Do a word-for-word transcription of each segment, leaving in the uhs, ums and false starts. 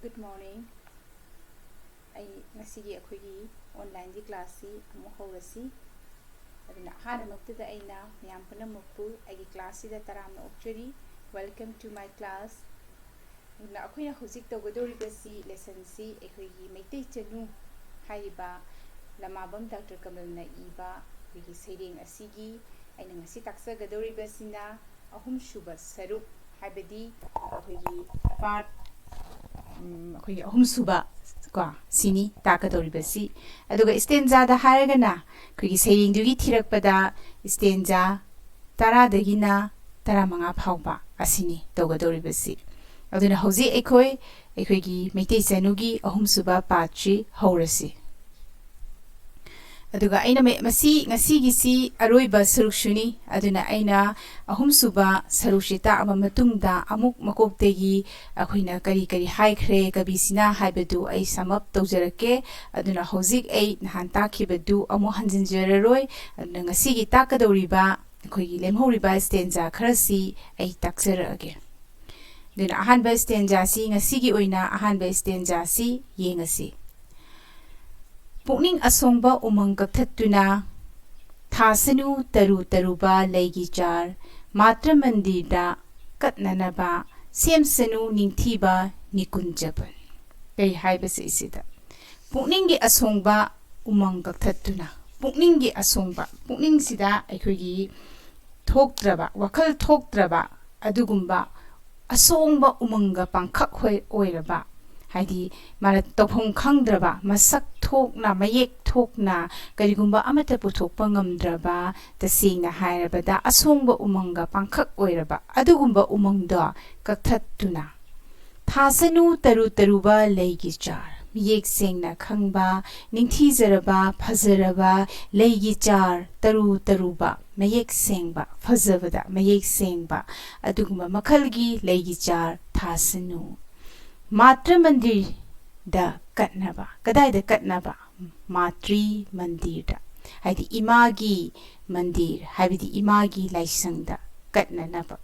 Good morning. ꯑꯩ ꯉꯁꯤꯒꯤ ꯑꯩꯈꯣꯏꯒꯤ online classꯁꯤ ꯑꯃꯨꯛ ꯍꯧꯔꯁꯤ꯫ ꯑꯗꯨꯅ ꯑꯍꯥꯟꯕꯃꯛꯇꯗ ꯑꯩꯅ ꯃꯌꯥꯝ ꯄꯨꯝꯅꯃꯛꯄꯨ ꯑꯩꯒꯤ classꯁꯤꯗ ꯇꯔꯥꯝꯅ ꯑꯣꯛꯆꯔꯤ꯫ Welcome to my class. ꯑꯗꯨꯅ ꯑꯩꯈꯣꯏꯅ ꯍꯧꯖꯤꯛ ꯇꯧꯒꯗꯧꯔꯤꯕꯁꯤ lessonꯁꯤ ꯑꯩꯈꯣꯏꯒꯤ ꯃꯩꯇꯩ ꯆꯅꯨ ꯍꯥꯏꯔꯤꯕ ꯂꯃꯥꯕꯝ ꯗꯥꯛꯇꯔ ꯀꯃꯜꯅ ꯏꯕ ꯑꯩꯈꯣꯏꯒꯤ ꯁꯩꯔꯦꯡ ꯑꯁꯤꯒꯤ ꯑꯩꯅ ꯉꯁꯤ ꯇꯥꯛꯆꯒꯗꯧꯔꯤꯕꯁꯤꯅ ꯑꯍꯨꯝꯁꯨꯕ ꯁꯔꯨꯛ, ꯍꯥꯏꯕꯗꯤ ꯑꯩꯈꯣꯏꯒꯤ part, ꯎꯝ, ꯑꯩꯈꯣꯏꯒꯤ ꯑꯍꯨꯝꯁꯨꯕ ꯀꯣ ꯁꯤꯅꯤ ꯇꯥꯛꯀꯗꯧꯔꯤꯕꯁꯤ꯫ ꯑꯗꯨꯒ stanzaꯗ ꯍꯥꯏꯔꯒꯅ ꯑꯩꯈꯣꯏꯒꯤ ꯁꯩꯔꯦꯡꯗꯨꯒꯤ ꯊꯤꯔꯛꯄꯗ stanza ꯇꯔꯥꯗꯒꯤꯅ ꯇꯔꯥꯃꯉꯥ ꯐꯥꯎꯕ ꯑꯁꯤꯅꯤ ꯇꯧꯒꯗꯧꯔꯤꯕꯁꯤ꯫ ꯑꯗꯨꯅ ꯍꯧꯖꯤꯛ ꯑꯩꯈꯣꯏ ꯑꯩꯈꯣꯏꯒꯤ ꯃꯩꯇꯩ ꯆꯅꯨꯒꯤ ꯑꯍꯨꯝꯁꯨꯕ partꯁꯤ ꯍꯧꯔꯁꯤ꯫ ꯑꯗꯨꯒ ꯑꯩꯅ ꯃ-, ꯃꯁꯤ ꯉꯁꯤꯒꯤꯁꯤ ꯑꯔꯣꯏꯕ ꯁꯔꯨꯛꯁꯨꯅꯤ꯫ ꯑꯗꯨꯅ ꯑꯩꯅ ꯑꯍꯨꯝꯁꯨꯕ ꯁꯔꯨꯛꯁꯤ ꯇꯥꯛꯑꯕ ꯃꯇꯨꯡꯗ ꯑꯃꯨꯛ ꯃꯀꯣꯛꯇꯒꯤ ꯑꯩꯈꯣꯏꯅ ꯀꯔꯤ ꯀꯔꯤ ꯍꯥꯏꯈ꯭ꯔꯦ ꯀꯕꯤꯁꯤꯅ ꯍꯥꯏꯕꯗꯨ ꯑꯩ sum up ꯇꯧꯖꯔꯛꯀꯦ꯫ ꯑꯗꯨꯅ ꯍꯧꯖꯤꯛ ꯑꯩ ꯅꯍꯥꯟ ꯇꯥꯛꯈꯤꯕꯗꯨ ꯑꯃꯨꯛ ꯍꯟꯖꯤꯟꯖꯔꯔꯣꯏ꯫ ꯑꯗꯨꯅ ꯉꯁꯤꯒꯤ ꯇꯥꯛꯀꯗꯧꯔꯤꯕ ꯑꯩꯈꯣꯏꯒꯤ ꯂꯦꯝꯍꯧꯔꯤꯕ stanza ꯈꯔꯁꯤ ꯑꯩ ꯇꯥꯛꯆꯔꯛꯑꯒꯦ꯫ ꯑꯗꯨꯅ ꯑꯍꯥꯟꯕ stanzaꯁꯤ, ꯉꯁꯤꯒꯤ ꯑꯣꯏꯅ ꯑꯍꯥꯟꯕ stanzaꯁꯤ ꯌꯦꯡꯉꯁꯤ꯫ ꯄꯨꯛꯅꯤꯡ ꯑꯁꯣꯡꯕ ꯎꯃꯪ ꯀꯛꯊꯠꯇꯨꯅ, ꯊꯥꯁꯅꯨ ꯇꯔꯨ ꯇꯔꯨꯕ ꯂꯩꯒꯤ ꯆꯥꯔ, ꯃꯥꯇ꯭ꯔ ꯃꯟꯗꯤꯔꯗ ꯀꯠꯅꯅꯕ, ꯁꯦꯝꯁꯅꯨ ꯅꯤꯡꯊꯤꯕ ꯅꯤꯀꯨꯟꯖꯕꯟ꯫ ꯀꯩ ꯍꯥꯏꯕꯁꯦ ꯁꯤꯗ? ꯄꯨꯛꯅꯤꯡꯒꯤ ꯑꯁꯣꯡꯕ ꯎꯃꯪ ꯀꯛꯊꯠꯇꯨꯅ, ꯄꯨꯛꯅꯤꯡꯒꯤ ꯑꯁꯣꯡꯕ, ꯄꯨꯛꯅꯤꯡꯁꯤꯗ ꯑꯩꯈꯣꯏꯒꯤ ꯊꯣꯛꯇ꯭ꯔꯕ, ꯋꯥꯈꯜ ꯊꯣꯛꯇ꯭ꯔꯕ ꯑꯗꯨꯒꯨꯝꯕ ꯑꯁꯣꯡꯕ ꯎꯃꯪꯒ ꯄꯥꯡꯈꯛ ꯍꯣꯏ ꯑꯣꯏꯔꯕ, ꯍꯥꯏꯗꯤ ꯃꯥꯅ ꯇꯧꯐꯝ ꯈꯪꯗ꯭ꯔꯕ, ꯃꯁꯛ ꯊꯣꯛꯅ, ꯃꯌꯦꯛ ꯊꯣꯛꯅ ꯀꯔꯤꯒꯨꯝꯕ ꯑꯃꯠꯇ ꯄꯨꯊꯣꯛꯄ ꯉꯝꯗ꯭ꯔꯕ, ꯇꯁꯦꯡꯅ ꯍꯥꯏꯔꯕꯗ ꯑꯁꯣꯡꯕ ꯎꯃꯪꯒ ꯄꯥꯡꯈꯛ ꯑꯣꯏꯔꯕ ꯑꯗꯨꯒꯨꯝꯕ ꯎꯃꯪꯗꯣ ꯀꯛꯊꯠꯇꯨꯅ, ꯊꯥꯁꯅꯨ ꯇꯔꯨ ꯇꯔꯨꯕ ꯂꯩꯒꯤ ꯆꯥꯔ, ꯃꯌꯦꯛ ꯁꯦꯡꯅ ꯈꯪꯕ, ꯅꯤꯡꯊꯤꯖꯔꯕ, ꯐꯖꯔꯕ ꯂꯩꯒꯤ ꯆꯥꯔ, ꯇꯔꯨ ꯇꯔꯨꯕ, ꯃꯌꯦꯛ ꯁꯦꯡꯕ, ꯐꯖꯕꯗ ꯃꯌꯦꯛ ꯁꯦꯡꯕ ꯑꯗꯨꯒꯨꯝꯕ ꯃꯈꯜꯒꯤ ꯂꯩꯒꯤ ꯆꯥꯔ ꯊꯥꯁꯅꯨ꯫ ꯃꯥꯇ꯭ꯔ ꯃꯟꯗꯤꯔꯗ ꯀꯠꯅꯕ꯫ ꯀꯗꯥꯏꯗ ꯀꯠꯅꯕ? ꯃꯥꯇ꯭ꯔꯤ ꯃꯟꯗꯤꯔꯗ, ꯍꯥꯏꯗꯤ ꯏꯃꯥꯒꯤ ꯃꯟꯗꯤꯔ, ꯍꯥꯏꯕꯗꯤ ꯏꯃꯥꯒꯤ ꯂꯥꯏꯁꯪꯗ ꯀꯠꯅꯅꯕ꯫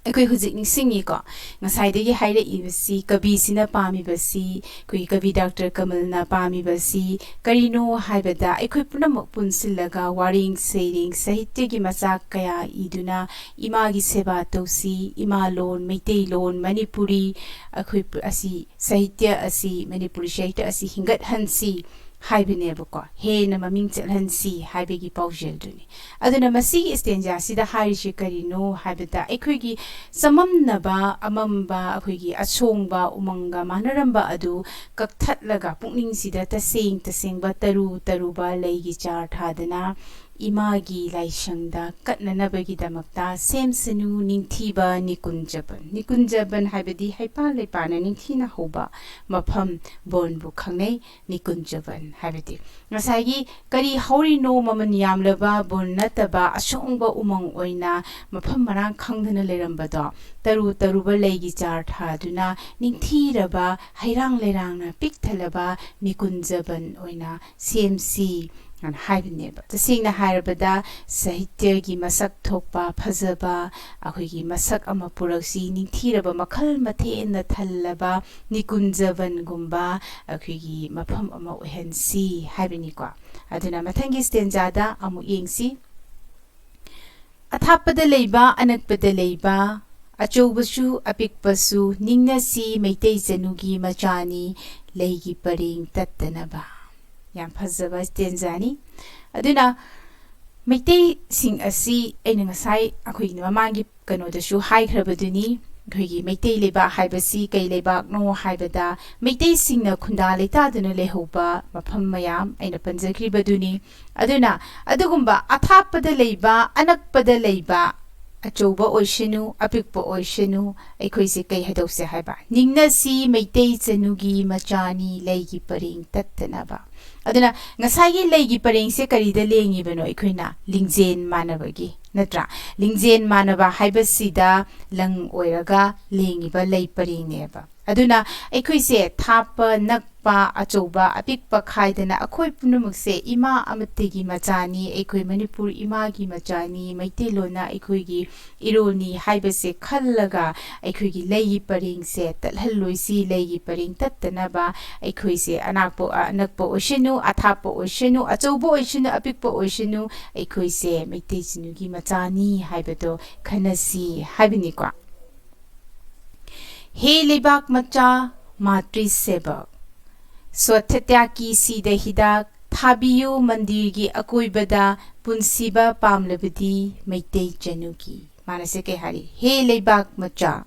ꯑꯩꯈꯣꯏ ꯍꯧꯖꯤꯛ ꯅꯤꯡꯁꯤꯡꯉꯤꯀꯣ, ꯉꯁꯥꯏꯗꯒꯤ ꯍꯥꯏꯔꯛꯏꯕꯁꯤ, ꯀꯕꯤꯁꯤꯅ ꯄꯥꯝꯃꯤꯕꯁꯤ, ꯑꯩꯈꯣꯏꯒꯤ ꯀꯕꯤ ꯗꯥꯛꯇꯔ ꯀꯃꯜꯅ ꯄꯥꯝꯃꯤꯕꯁꯤ ꯀꯔꯤꯅꯣ ꯍꯥꯏꯕꯗ, ꯑꯩꯈꯣꯏ ꯄꯨꯝꯅꯃꯛ ꯄꯨꯟꯁꯤꯜꯂꯒ ꯋꯥꯔꯦꯡ ꯁꯩꯔꯦꯡ ꯁꯥꯍꯤꯇ꯭ꯌꯒꯤ ꯃꯆꯥꯛ ꯀꯌꯥ ꯏꯗꯨꯅ ꯏꯃꯥꯒꯤ ꯁꯦꯕꯥ ꯇꯧꯁꯤ, ꯏꯃꯥ ꯂꯣꯟ, ꯃꯩꯇꯩꯂꯣꯟ, ꯃꯅꯤꯄꯨꯔꯤ, ꯑꯩꯈꯣꯏ ꯄꯨ-, ꯑꯁꯤ, ꯁꯥꯍꯤꯇ꯭ꯌ ꯑꯁꯤ, ꯃꯅꯤꯄꯨꯔꯤ ꯁꯥꯍꯤꯇ꯭ꯌ ꯑꯁꯤ ꯍꯤꯡꯒꯠꯍꯟꯁꯤ ꯍꯥꯏꯕꯅꯦꯕꯀꯣ, ꯍꯦꯟꯅ ꯃꯃꯤꯡ ꯆꯠꯍꯟꯁꯤ ꯍꯥꯏꯕꯒꯤ ꯄꯥꯎꯖꯦꯜꯗꯨꯅꯤ꯫ ꯑꯗꯨꯅ ꯃꯁꯤꯒꯤ ꯁ꯭ꯇꯦꯟꯖꯥꯁꯤꯗ ꯍꯥꯏꯔꯤꯁꯤ ꯀꯔꯤꯅꯣ ꯍꯥꯏꯕꯗ, ꯑꯩꯈꯣꯏꯒꯤ ꯆꯃꯝꯅꯕ, ꯑꯃꯝꯕ, ꯑꯩꯈꯣꯏꯒꯤ ꯑꯁꯣꯡꯕ ꯎꯃꯪꯒ ꯃꯥꯟꯅꯔꯝꯕ ꯑꯗꯨ ꯀꯛꯊꯠꯂꯒ, ꯄꯨꯛꯅꯤꯡꯁꯤꯗ ꯇꯁꯦꯡ ꯇꯁꯦꯡꯕ ꯇꯔꯨ ꯇꯔꯨꯕ ꯂꯩꯒꯤ ꯆꯥꯔ ꯊꯥꯗꯨꯅ, ꯏꯃꯥꯒꯤ ꯂꯥꯏꯁꯪꯗ ꯀꯠꯅꯅꯕꯒꯤꯗꯃꯛꯇ ꯁꯦꯝꯁꯅꯨ ꯅꯤꯡꯊꯤꯕ ꯅꯤꯀꯨꯟꯖꯕꯟ꯫ ꯅꯤꯀꯨꯟꯖꯕꯟ ꯍꯥꯏꯕꯗꯤ ꯍꯩꯄꯥ ꯂꯩꯄꯥꯅ ꯅꯤꯡꯊꯤꯅ ꯍꯧꯕ ꯃꯐꯝ ꯕꯣꯟꯕꯨ ꯈꯪꯅꯩ꯫ ꯅꯤꯀꯨꯟꯖꯕꯟ ꯍꯥꯏꯕꯗꯤ ꯉꯁꯥꯏꯒꯤ ꯀꯔꯤ ꯍꯧꯔꯤꯅꯣ ꯃꯃꯜ ꯌꯥꯝꯂꯕ ꯕꯣꯟ ꯅꯠꯇꯕ ꯑꯁꯣꯡꯕ ꯎꯃꯪ ꯑꯣꯏꯅ ꯃꯐꯝ ꯃꯔꯥꯡ ꯈꯪꯗꯅ ꯂꯩꯔꯝꯕꯗꯣ, ꯇꯔꯨ ꯇꯔꯨꯕ ꯂꯩꯒꯤ ꯆꯥꯔ ꯊꯥꯗꯨꯅ ꯅꯤꯡꯊꯤꯔꯕ ꯍꯩꯔꯥꯡ ꯂꯩꯔꯥꯡꯅ ꯄꯤꯛ ꯊꯜꯂꯕ ꯅꯤꯀꯨꯟꯖꯕꯟ ꯑꯣꯏꯅ ꯁꯦꯝꯁꯤ ꯑꯅ ꯍꯥꯏꯕꯅꯦꯕ꯫ ꯇꯁꯦꯡꯅ ꯍꯥꯏꯔꯕꯗ, ꯁꯥꯍꯤꯇ꯭ꯌꯒꯤ ꯃꯁꯛ ꯊꯣꯛꯄ, ꯐꯖꯕ, ꯑꯩꯈꯣꯏꯒꯤ ꯃꯁꯛ ꯑꯃ ꯄꯨꯔꯛꯁꯤ, ꯅꯤꯡꯊꯤꯔꯕ ꯃꯈꯜ ꯃꯊꯦꯜꯅ ꯊꯜꯂꯕ ꯅꯤꯀꯨꯟꯖꯕꯟꯒꯨꯝꯕ ꯑꯩꯈꯣꯏꯒꯤ ꯃꯐꯝ ꯑꯃ ꯑꯣꯏꯍꯟꯁꯤ ꯍꯥꯏꯕꯅꯤꯀꯣ꯫ ꯑꯗꯨꯅ ꯃꯊꯪꯒꯤ ꯁ꯭ꯇꯦꯟꯖꯥꯗ ꯑꯃꯨꯛ ꯌꯦꯡꯁꯤ꯫ ꯑꯊꯥꯞꯄꯗ ꯂꯩꯕ, ꯑꯅꯛꯄꯗ ꯂꯩꯕ, ꯑꯆꯧꯕꯁꯨ ꯑꯄꯤꯛꯄꯁꯨ ꯅꯤꯡꯅꯁꯤ, ꯃꯩꯇꯩ ꯆꯅꯨꯒꯤ ꯃꯆꯥꯅꯤ, ꯂꯩꯒꯤ ꯄꯔꯦꯡ ꯇꯠꯇꯅꯕ꯫ ꯌꯥꯝ ꯐꯖꯕ ꯁ꯭ꯇꯦꯟꯖꯥꯅꯤ꯫ ꯑꯗꯨꯅ ꯃꯩꯇꯩꯁꯤꯡ ꯑꯁꯤ ꯑꯩꯅ ꯉꯁꯥꯏ ꯑꯩꯈꯣꯏꯒꯤ ꯃꯃꯥꯡꯒꯤ ꯀꯩꯅꯣꯗꯁꯨ ꯍꯥꯏꯈ꯭ꯔꯕꯗꯨꯅꯤ, ꯑꯩꯈꯣꯏꯒꯤ ꯃꯩꯇꯩ ꯂꯩꯕꯥꯛ ꯍꯥꯏꯕꯁꯤ ꯀꯩ ꯂꯩꯕꯥꯛꯅꯣ ꯍꯥꯏꯕꯗ, ꯃꯩꯇꯩꯁꯤꯡꯅ ꯈꯨꯟꯗꯥ ꯂꯩꯇꯥꯗꯨꯅ ꯂꯩꯍꯧꯕ ꯃꯐꯝ ꯃꯌꯥꯝ ꯑꯩꯅ ꯄꯟꯖꯈ꯭ꯔꯤꯕꯗꯨꯅꯤ꯫ ꯑꯗꯨꯅ ꯑꯗꯨꯒꯨꯝꯕ ꯑꯊꯥꯞꯄꯗ ꯂꯩꯕ, ꯑꯅꯛꯄꯗ ꯂꯩꯕ, ꯑꯆꯧꯕ ꯑꯣꯏꯁꯅꯨ, ꯑꯄꯤꯛꯄ ꯑꯣꯏꯁꯅꯨ, ꯑꯩꯈꯣꯏꯁꯦ ꯀꯩ ꯍꯥꯏꯗꯧꯁꯦ ꯍꯥꯏꯕ? ꯅꯤꯡꯅꯁꯤ, ꯃꯩꯇꯩ ꯆꯅꯨꯒꯤ ꯃꯆꯥꯅꯤ, ꯂꯩꯒꯤ ꯄꯔꯦꯡ ꯇꯠꯇꯅꯕ꯫ ꯑꯗꯨꯅ ꯉꯁꯥꯏꯒꯤ ꯂꯩꯒꯤ ꯄꯔꯦꯡꯁꯦ ꯀꯔꯤꯗ ꯂꯦꯡꯉꯤꯕꯅꯣ? ꯑꯩꯈꯣꯏꯅ ꯂꯤꯡꯖꯦꯜ ꯃꯥꯟꯅꯕꯒꯤ, ꯅꯠꯇ꯭ꯔꯥ? ꯂꯤꯡꯖꯦꯜ ꯃꯥꯟꯅꯕ ꯍꯥꯏꯕꯁꯤꯗ ꯂꯪ ꯑꯣꯏꯔꯒ ꯂꯦꯡꯉꯤꯕ ꯂꯩ ꯄꯔꯦꯡꯅꯦꯕ꯫ ꯑꯗꯨꯅ ꯑꯩꯈꯣꯏꯁꯦ ꯊꯥꯞꯄ ꯅꯛꯄ, ꯑꯆꯧꯕ ꯑꯄꯤꯛꯄ ꯈꯥꯏꯗꯅ ꯑꯩꯈꯣꯏ ꯄꯨꯝꯅꯃꯛꯁꯦ ꯏꯃꯥ ꯑꯃꯠꯇꯒꯤ ꯃꯆꯥꯅꯤ꯫ ꯑꯩꯈꯣꯏ ꯃꯅꯤꯄꯨꯔ ꯏꯃꯥꯒꯤ ꯃꯆꯥꯅꯤ꯫ ꯃꯩꯇꯩꯂꯣꯟꯅ ꯑꯩꯈꯣꯏꯒꯤ ꯏꯔꯣꯜꯅꯤ ꯍꯥꯏꯕꯁꯦ ꯈꯜꯂꯒ ꯑꯩꯈꯣꯏꯒꯤ ꯂꯩꯒꯤ ꯄꯔꯦꯡꯁꯦ ꯇꯠꯍꯜꯂꯣꯏꯁꯤ꯫ ꯂꯩꯒꯤ ꯄꯔꯦꯡ ꯇꯠꯇꯅꯕ ꯑꯩꯈꯣꯏꯁꯦ ꯑꯅꯥꯛꯄ, ꯑꯅꯛꯄ ꯑꯣꯏꯁꯅꯨ, ꯑꯊꯥꯞꯄ ꯑꯣꯏꯁꯅꯨ, ꯑꯆꯧꯕ ꯑꯣꯏꯁꯅꯨ, ꯑꯄꯤꯛꯄ ꯑꯣꯏꯁꯅꯨ, ꯑꯩꯈꯣꯏꯁꯦ ꯃꯩꯇꯩ ꯆꯅꯨꯒꯤ ꯃꯆꯥꯅꯤ ꯍꯥꯏꯕꯗꯣ ꯈꯟꯅꯁꯤ ꯍꯥꯏꯕꯅꯤꯀꯣ꯫ ꯍꯦ ꯂꯩꯕꯥꯛ ꯃꯆꯥ, ꯃꯥꯇ꯭ꯔꯤ ꯁꯦꯕꯛ, ꯁ꯭ꯋꯥꯊ꯭ꯌꯥꯒꯤ ꯁꯤꯗ ꯍꯤꯗꯥꯛ ꯊꯥꯕꯤꯌꯨ ꯃꯟꯗꯤꯔꯒꯤ ꯑꯀꯣꯏꯕꯗ, ꯄꯨꯟꯁꯤꯕ ꯄꯥꯝꯂꯕꯗꯤ ꯃꯩꯇꯩ ꯆꯅꯨꯒꯤ꯫ ꯃꯥꯅꯁꯦ ꯀꯩ ꯍꯥꯏꯔꯤ? ꯍꯦ ꯂꯩꯕꯥꯛ ꯃꯆꯥ,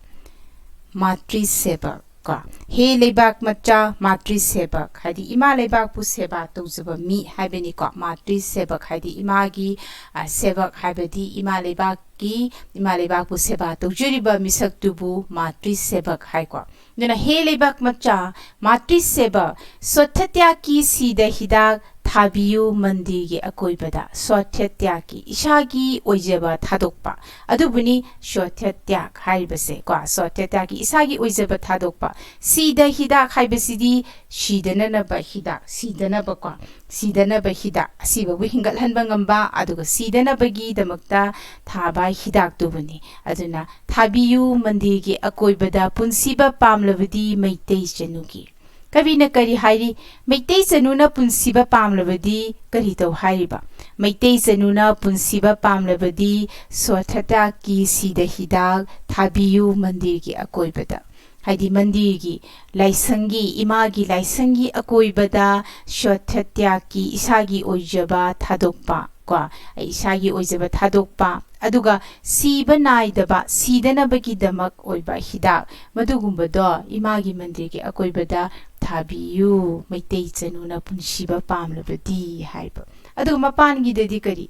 ꯃꯥꯇ꯭ꯔꯤ ꯁꯦꯕꯛ ꯀꯣ꯫ ꯍꯦ ꯂꯩꯕꯥꯛ ꯃꯆꯥ, ꯃꯥꯇ꯭ꯔꯤ ꯁꯦꯕꯛ ꯍꯥꯏꯗꯤ ꯏꯃꯥ ꯂꯩꯕꯥꯛꯄꯨ ꯁꯦꯕꯥ ꯇꯧꯖꯕ ꯃꯤ ꯍꯥꯏꯕꯅꯤꯀꯣ꯫ ꯃꯥꯇ꯭ꯔꯤ ꯁꯦꯕꯛ ꯍꯥꯏꯗꯤ ꯏꯃꯥꯒꯤ, ꯑ, ꯁꯦꯕꯛ ꯍꯥꯏꯕꯗꯤ ꯏꯃꯥ ꯂꯩꯕꯥꯛꯀꯤ, ꯏꯃꯥ ꯂꯩꯕꯥꯛꯄꯨ ꯁꯦꯕꯥ ꯇꯧꯖꯔꯤꯕ ꯃꯤꯁꯛꯇꯨꯕꯨ ꯃꯥꯇ꯭ꯔꯤ ꯁꯦꯕꯛ ꯍꯥꯏꯀꯣ꯫ ꯑꯗꯨꯅ ꯍꯦ ꯂꯩꯕꯥꯛ ꯃꯆꯥ, ꯃꯥꯇ꯭ꯔꯤ ꯁꯦꯕꯛ, ꯁ꯭ꯋꯥꯊ꯭ꯌꯥꯒꯤ ꯁꯤꯗ ꯍꯤꯗꯥꯛ ꯊꯥꯕꯤꯌꯨ ꯃꯟꯗꯤꯔꯒꯤ ꯑꯀꯣꯏꯕꯗ꯫ ꯁ꯭ꯋꯥꯊ꯭ꯌꯥꯒꯤ, ꯏꯁꯥꯒꯤ ꯑꯣꯏꯖꯕ ꯊꯥꯗꯣꯛꯄ, ꯑꯗꯨꯕꯨꯅꯤ ꯁ꯭ꯋꯥꯊ꯭ꯌꯥꯒ ꯍꯥꯏꯔꯤꯕꯁꯦ ꯀꯣ꯫ ꯁ꯭ꯋꯥꯊ꯭ꯌꯥꯒꯤ, ꯏꯁꯥꯒꯤ ꯑꯣꯏꯖꯕ ꯊꯥꯗꯣꯛꯄ꯫ ꯁꯤꯗ ꯍꯤꯗꯥꯛ ꯍꯥꯏꯕꯁꯤꯗꯤ ꯁꯤꯗꯅꯅꯕ ꯍꯤꯗꯥꯛ, ꯁꯤꯗꯅꯕ ꯀꯣ, ꯁꯤꯗꯅꯕ ꯍꯤꯗꯥꯛ, ꯑꯁꯤꯕꯕꯨ ꯍꯤꯡꯒꯠꯍꯟꯕ ꯉꯝꯕ, ꯑꯗꯨꯒ ꯁꯤꯗꯅꯕꯒꯤꯗꯃꯛꯇ ꯊꯥꯕ ꯍꯤꯗꯥꯛꯇꯨꯕꯨꯅꯤ꯫ ꯑꯗꯨꯅ ꯊꯥꯕꯤꯌꯨ ꯃꯟꯗꯤꯔꯒꯤ ꯑꯀꯣꯏꯕꯗ, ꯄꯨꯟꯁꯤꯕ ꯄꯥꯝꯂꯕꯗꯤ ꯃꯩꯇꯩ ꯆꯅꯨꯒꯤ꯫ ꯀꯕꯤꯅ ꯀꯔꯤ ꯍꯥꯏꯔꯤ? ꯃꯩꯇꯩ ꯆꯅꯨꯅ ꯄꯨꯟꯁꯤꯕ ꯄꯥꯝꯂꯕꯗꯤ ꯀꯔꯤ ꯇꯧ ꯍꯥꯏꯔꯤꯕ? ꯃꯩꯇꯩ ꯆꯅꯨꯅ ꯄꯨꯟꯁꯤꯕ ꯄꯥꯝꯂꯕꯗꯤ ꯁ꯭ꯋꯥꯊ꯭ꯌꯥꯒꯤ ꯁꯤꯗ ꯍꯤꯗꯥꯛ ꯊꯥꯕꯤꯌꯨ ꯃꯟꯗꯤꯔꯒꯤ ꯑꯀꯣꯏꯕꯗ꯫ ꯍꯥꯏꯗꯤ ꯃꯟꯗꯤꯔꯒꯤ, ꯂꯥꯏꯁꯪꯒꯤ, ꯏꯃꯥꯒꯤ ꯂꯥꯏꯁꯪꯒꯤ ꯑꯀꯣꯏꯕꯗ ꯁ꯭ꯋꯥꯊ꯭ꯌꯥꯒꯤ ꯏꯁꯥꯒꯤ ꯑꯣꯏꯖꯕ ꯊꯥꯗꯣꯛꯄ ꯀꯣ, ꯑꯩ ꯏꯁꯥꯒꯤ ꯑꯣꯏꯖꯕ ꯊꯥꯗꯣꯛꯄ, ꯑꯗꯨꯒ ꯁꯤꯕ ꯅꯥꯏꯗꯕ, ꯁꯤꯗꯅꯕꯒꯤꯗꯃꯛ ꯑꯣꯏꯕ ꯍꯤꯗꯥꯛ, ꯃꯗꯨꯒꯨꯝꯕꯗꯣ ꯏꯃꯥꯒꯤ ꯃꯟꯗꯤꯔꯒꯤ ꯑꯀꯣꯏꯕꯗ ꯊꯥꯕꯤꯌꯨ, ꯃꯩꯇꯩ ꯆꯅꯨꯅ ꯄꯨꯟꯁꯤꯕ ꯄꯥꯝꯂꯕꯗꯤ ꯍꯥꯏꯕ꯫ ꯑꯗꯨꯒ ꯃꯄꯥꯟꯒꯤꯗꯗꯤ ꯀꯔꯤ?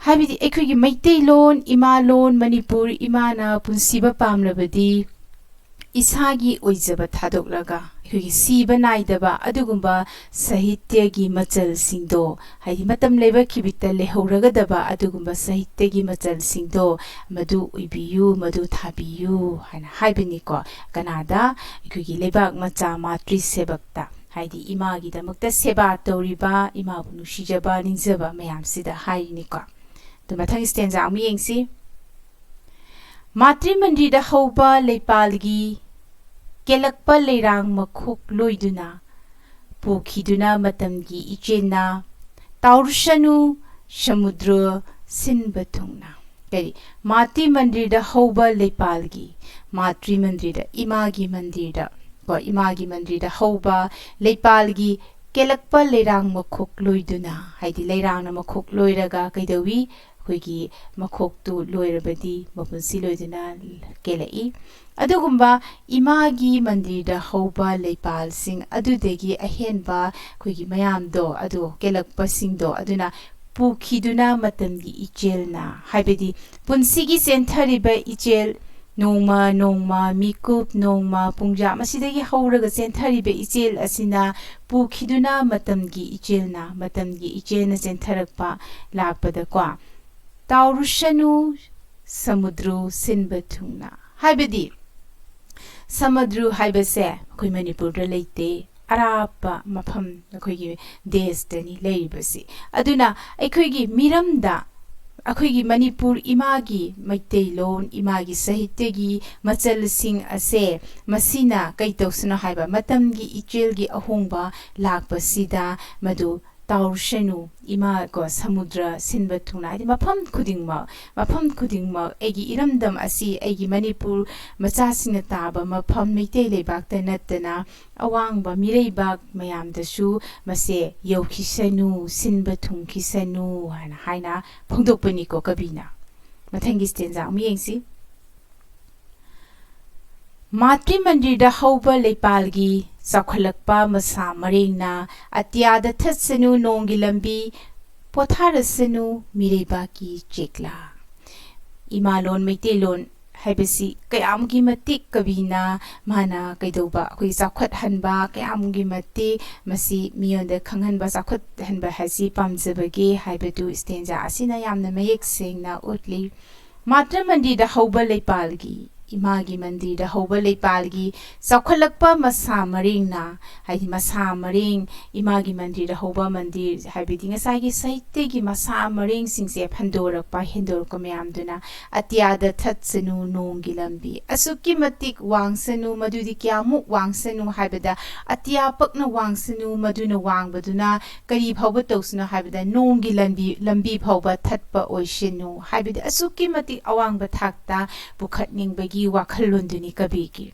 ꯍꯥꯏꯕꯗꯤ ꯑꯩꯈꯣꯏꯒꯤ ꯃꯩꯇꯩꯂꯣꯟ, ꯏꯃꯥꯂꯣꯟ, ꯃꯅꯤꯄꯨꯔ ꯏꯃꯥꯅ ꯄꯨꯟꯁꯤꯕ ꯄꯥꯝꯂꯕꯗꯤ ꯏꯁꯥꯒꯤ ꯑꯣꯏꯖꯕ ꯊꯥꯗꯣꯛꯂꯒ ꯑꯩꯈꯣꯏꯒꯤ ꯁꯤꯕ ꯅꯥꯏꯗꯕ ꯑꯗꯨꯒꯨꯝꯕ ꯁꯥꯍꯤꯇ꯭ꯌꯒꯤ ꯃꯆꯜꯁꯤꯡꯗꯣ, ꯍꯥꯏꯗꯤ ꯃꯇꯝ ꯂꯩꯕ ꯈꯤꯕꯤꯛꯇ ꯂꯩꯍꯧꯔꯒꯗꯕ ꯑꯗꯨꯒꯨꯝꯕ ꯁꯥꯍꯤꯇ꯭ꯌꯒꯤ ꯃꯆꯜꯁꯤꯡꯗꯣ ꯃꯗꯨ ꯑꯣꯏꯕꯤꯌꯨ, ꯃꯗꯨ ꯊꯥꯕꯤꯌꯨ ꯍꯥꯏꯅ ꯍꯥꯏꯕꯅꯤꯀꯣ꯫ ꯀꯅꯥꯗ? ꯑꯩꯈꯣꯏꯒꯤ ꯂꯩꯕꯥꯛ ꯃꯆꯥ ꯃꯥꯇ꯭ꯔꯤ ꯁꯦꯕꯛꯇ, ꯍꯥꯏꯗꯤ ꯏꯃꯥꯒꯤꯗꯃꯛꯇ ꯁꯦꯕꯥ ꯇꯧꯔꯤꯕ, ꯏꯃꯥꯕꯨ ꯅꯨꯡꯁꯤꯖꯕ, ꯅꯤꯡꯖꯕ ꯃꯌꯥꯝꯁꯤꯗ ꯍꯥꯏꯔꯤꯅꯤꯀꯣ꯫ ꯑꯗꯨ ꯃꯊꯪ ꯁ꯭ꯇꯦꯟꯖꯥ ꯑꯃꯨꯛ ꯌꯦꯡꯁꯤ꯫ ꯃꯥꯇ꯭ꯔꯤ ꯃꯟꯗꯤꯔꯗ ꯍꯧꯕ ꯂꯩꯄꯥꯜꯒꯤ ꯀꯦꯜꯂꯛꯄ ꯂꯩꯔꯥꯡ ꯃꯈꯣꯛ ꯂꯣꯏꯗꯨꯅ ꯄꯨꯈꯤꯗꯨꯅ ꯃꯇꯝꯒꯤ ꯏꯆꯦꯜꯅ ꯇꯥꯎꯔꯨꯁꯅꯨ ꯁꯃꯨꯗ꯭ꯔ ꯁꯤꯟꯕ ꯊꯨꯡꯅ꯫ ꯀꯔꯤ? ꯃꯥꯇ꯭ꯔꯤ ꯃꯟꯗꯤꯔꯗ ꯍꯧꯕ ꯂꯩꯄꯥꯜꯒꯤ, ꯃꯥꯇ꯭ꯔꯤ ꯃꯟꯗꯤꯔꯗ, ꯏꯃꯥꯒꯤ ꯃꯟꯗꯤꯔꯗ, ꯀꯣ, ꯏꯃꯥꯒꯤ ꯃꯟꯗꯤꯔꯗ ꯍꯧꯕ ꯂꯩꯄꯥꯜꯒꯤ ꯀꯦꯜꯂꯛꯄ ꯂꯩꯔꯥꯡ ꯃꯈꯣꯛ ꯂꯣꯏꯗꯨꯅ, ꯍꯥꯏꯗꯤ ꯂꯩꯔꯥꯡꯅ ꯃꯈꯣꯛ ꯂꯣꯏꯔꯒ ꯀꯩꯗꯧꯏ? ꯑꯩꯈꯣꯏꯒꯤ ꯃꯈꯣꯛꯇꯨ ꯂꯣꯏꯔꯕꯗꯤ ꯃꯄꯨꯟꯁꯤ ꯂꯣꯏꯗꯨꯅ ꯀꯦꯜꯂꯛꯏ꯫ ꯑꯗꯨꯒꯨꯝꯕ ꯏꯃꯥꯒꯤ ꯃꯟꯗꯤꯔꯗ ꯍꯧꯕ ꯂꯩꯄꯥꯜꯁꯤꯡ ꯑꯗꯨꯗꯒꯤ ꯑꯍꯦꯟꯕ ꯑꯩꯈꯣꯏꯒꯤ ꯃꯌꯥꯝꯗꯣ, ꯑꯗꯨ ꯀꯦꯜꯂꯛꯄꯁꯤꯡꯗꯣ ꯑꯗꯨꯅ ꯄꯨꯈꯤꯗꯨꯅ ꯃꯇꯝꯒꯤ ꯏꯆꯦꯜꯅ, ꯍꯥꯏꯕꯗꯤ ꯄꯨꯟꯁꯤꯒꯤ ꯆꯦꯟꯊꯔꯤꯕ ꯏꯆꯦꯜ, ꯅꯣꯡꯃ ꯅꯣꯡꯃ, ꯃꯤꯀꯨꯞ ꯅꯣꯡꯃ, ꯄꯨꯡꯖꯥ ꯃꯁꯤꯗꯒꯤ ꯍꯧꯔꯒ ꯆꯦꯟꯊꯔꯤꯕ ꯏꯆꯦꯜ ꯑꯁꯤꯅ ꯄꯨꯈꯤꯗꯨꯅ ꯃꯇꯝꯒꯤ ꯏꯆꯦꯜꯅ, ꯃꯇꯝꯒꯤ ꯏꯆꯦꯜꯅ ꯆꯦꯟꯊꯔꯛꯄ ꯂꯥꯛꯄꯗꯀꯣ, ꯇꯥꯎꯔꯨꯁꯅꯨ ꯁꯃꯨꯗ꯭ꯔꯨ ꯁꯤꯟꯕ ꯊꯨꯡꯅ꯫ ꯍꯥꯏꯕꯗꯤ ꯁꯃꯨꯗ꯭ꯔꯨ ꯍꯥꯏꯕꯁꯦ ꯑꯩꯈꯣꯏ ꯃꯅꯤꯄꯨꯔꯗ ꯂꯩꯇꯦ, ꯑꯔꯥꯞꯄ ꯃꯐꯝ ꯑꯩꯈꯣꯏꯒꯤ ꯗꯦꯁꯇꯅꯤ ꯂꯩꯔꯤꯕꯁꯤ꯫ ꯑꯗꯨꯅ ꯑꯩꯈꯣꯏꯒꯤ ꯃꯤꯔꯝꯗ ꯑꯩꯈꯣꯏꯒꯤ ꯃꯅꯤꯄꯨꯔ ꯏꯃꯥꯒꯤ ꯃꯩꯇꯩꯂꯣꯟ, ꯏꯃꯥꯒꯤ ꯁꯥꯍꯤꯇ꯭ꯌꯒꯤ ꯃꯆꯜꯁꯤꯡ ꯑꯁꯦ ꯃꯁꯤꯅ ꯀꯩ ꯇꯧꯁꯅꯣ ꯍꯥꯏꯕ, ꯃꯇꯝꯒꯤ ꯏꯆꯦꯜꯒꯤ ꯑꯍꯣꯡꯕ ꯂꯥꯛꯄꯁꯤꯗ ꯃꯗꯨ ꯇꯥꯎꯔꯨꯁꯅꯨ, ꯏꯃꯥ ꯀꯣ, ꯁꯃꯨꯗ꯭ꯔ ꯁꯤꯟꯕ ꯊꯨꯡꯅ, ꯍꯥꯏꯗꯤ ꯃꯐꯝ ꯈꯨꯗꯤꯡꯃꯛ, ꯃꯐꯝ ꯈꯨꯗꯤꯡꯃꯛ ꯑꯩꯒꯤ ꯏꯔꯝꯗꯝ ꯑꯁꯤ, ꯑꯩꯒꯤ ꯃꯅꯤꯄꯨꯔ ꯃꯆꯥꯁꯤꯡꯅ ꯇꯥꯕ ꯃꯐꯝ, ꯃꯩꯇꯩ ꯂꯩꯕꯥꯛꯇ ꯅꯠꯇꯅ ꯑꯋꯥꯡꯕ ꯃꯤꯔꯩꯕꯥꯛ ꯃꯌꯥꯝꯗꯁꯨ ꯃꯁꯦ ꯌꯧꯈꯤꯁꯅꯨ, ꯁꯤꯟꯕ ꯊꯨꯡꯈꯤꯁꯅꯨ ꯍꯥꯏꯅ, ꯍꯥꯏꯅ ꯐꯣꯡꯗꯣꯛꯄꯅꯤꯀꯣ ꯀꯕꯤꯅ꯫ ꯃꯊꯪꯒꯤ ꯁ꯭ꯇꯦꯟꯖꯥ ꯑꯃꯨꯛ ꯌꯦꯡꯁꯤ꯫ ꯃꯥꯇ꯭ꯔꯤ ꯃꯟꯗꯤꯔꯗ ꯍꯧꯕ ꯂꯩꯄꯥꯜꯒꯤ ꯆꯥꯎꯈꯠꯂꯛꯄ ꯃꯁꯥ ꯃꯔꯦꯡꯅ ꯑꯇꯤꯌꯥꯗ ꯊꯠꯁꯅꯨ ꯅꯣꯡꯒꯤ ꯂꯝꯕꯤ, ꯄꯣꯊꯥꯔꯁꯅꯨ ꯃꯤꯔꯩꯕꯥꯛꯀꯤ ꯆꯦꯛꯂꯥ꯫ ꯏꯃꯥꯂꯣꯟ ꯃꯩꯇꯩꯂꯣꯟ ꯍꯥꯏꯕꯁꯤ ꯀꯌꯥꯝꯒꯤ ꯃꯇꯤꯛ ꯀꯕꯤꯅ ꯃꯥꯅ ꯀꯩꯗꯧꯕ, ꯑꯩꯈꯣꯏ ꯆꯥꯎꯈꯠꯍꯟꯕ, ꯀꯌꯥꯝꯒꯤ ꯃꯇꯤꯛ ꯃꯁꯤ ꯃꯤꯉꯣꯟꯗ ꯈꯪꯍꯟꯕ, ꯆꯥꯎꯈꯠꯍꯟꯕ ꯍꯥꯏꯁꯤ ꯄꯥꯝꯖꯕꯒꯦ ꯍꯥꯏꯕꯗꯨ ꯁ꯭ꯇꯦꯟꯖꯥ ꯑꯁꯤꯅ ꯌꯥꯝꯅ ꯃꯌꯦꯛ ꯁꯦꯡꯅ ꯎꯠꯂꯤ꯫ ꯃꯥꯇ꯭ꯔ ꯃꯟꯗꯤꯔꯗ ꯍꯧꯕ ꯂꯩꯄꯥꯜꯒꯤ, ꯏꯃꯥꯒꯤ ꯃꯟꯗꯤꯔꯗ ꯍꯧꯕ ꯂꯩꯄꯥꯜꯒꯤ ꯆꯥꯎꯈꯠꯂꯛꯄ ꯃꯁꯥ ꯃꯔꯦꯡꯅ, ꯍꯥꯏꯗꯤ ꯃꯁꯥ ꯃꯔꯦꯡ, ꯏꯃꯥꯒꯤ ꯃꯟꯗꯤꯔꯗ ꯍꯧꯕ ꯃꯟꯗꯤꯔ ꯍꯥꯏꯕꯗꯤ ꯉꯁꯥꯏꯒꯤ ꯁꯥꯍꯤꯇ꯭ꯌꯒꯤ ꯃꯁꯥ ꯃꯔꯦꯡꯁꯤꯡꯁꯦ ꯐꯟꯗꯣꯔꯛꯄ, ꯍꯦꯟꯗꯣꯔꯛꯄ ꯃꯌꯥꯝꯗꯨꯅ ꯑꯇꯤꯌꯥꯗ ꯊꯠꯁꯅꯨ, ꯅꯣꯡꯒꯤ ꯂꯝꯕꯤ ꯑꯁꯨꯛꯀꯤ ꯃꯇꯤꯛ ꯋꯥꯡꯁꯅꯨ, ꯃꯗꯨꯗꯤ ꯀꯌꯥꯃꯨꯛ ꯋꯥꯡꯁꯅꯨ ꯍꯥꯏꯕꯗ ꯑꯇꯤꯌꯥ ꯄꯛꯅ ꯋꯥꯡꯁꯅꯨ, ꯃꯗꯨꯅ ꯋꯥꯡꯕꯗꯨꯅ ꯀꯔꯤ ꯐꯥꯎꯕ ꯇꯧꯁꯅꯨ ꯍꯥꯏꯕꯗ ꯅꯣꯡꯒꯤ ꯂꯝꯕꯤ, ꯂꯝꯕꯤ ꯐꯥꯎꯕ ꯊꯠꯄ ꯑꯣꯏꯁꯅꯨ ꯍꯥꯏꯕꯗꯤ ꯑꯁꯨꯛꯀꯤ ꯃꯇꯤꯛ ꯑꯋꯥꯡꯕ ꯊꯥꯛꯇ ꯄꯨꯈꯠꯅꯤꯡꯕꯒꯤ ꯋꯥꯈꯜꯂꯣꯟꯗꯨꯅꯤ ꯀꯕꯤꯒꯤ꯫